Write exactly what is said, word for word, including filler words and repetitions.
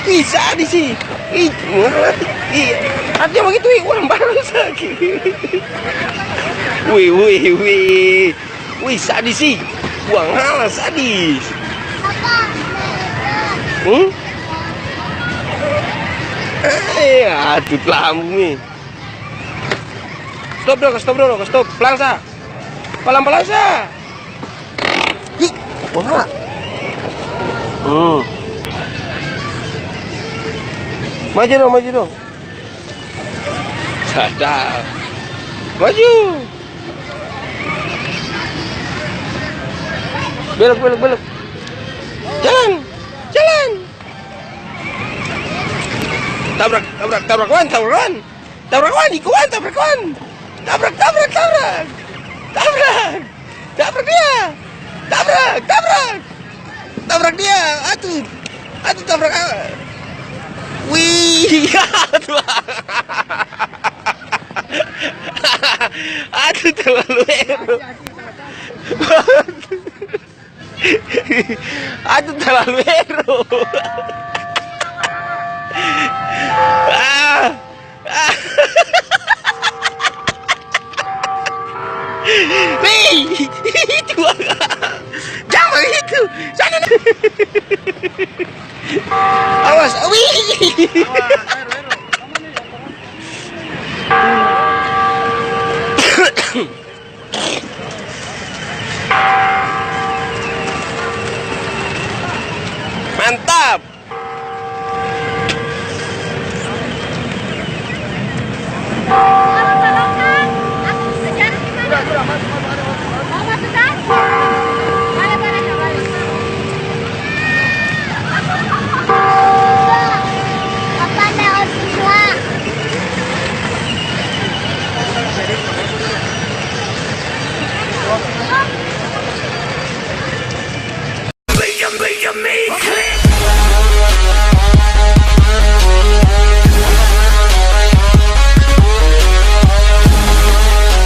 Ih, sadis sih. Ih, iya. Artinya begitu, ih, orang baru sakit. Wih, wih, wih. Wih, sadis sih. Buang hala, sadis. Hmm? Eh, aduh, lampu nih. Stop dulu, stop dulu, stop. Pelan sa. Pelan-pelan sa. Ih, wah. Hmm. Maju dong, maju dong. Sadar. Maju. Belok, belok, belok. Jalan. Jalan. Tabrak, tabrak, tabrak wan, tabrak wan. Tabrak wan, iko wan, tabrak wan. Tabrak, tabrak, tabrak. Tabrak. Tabrak dia. Tabrak, tabrak. Tabrak dia. Atuh. Atuh tabrak. Wih, atuh. Atuh talalu ero. Aduh, talalu ero. Ah, ah. Hei, itu, jang bagitu. Sana. Awas, wih.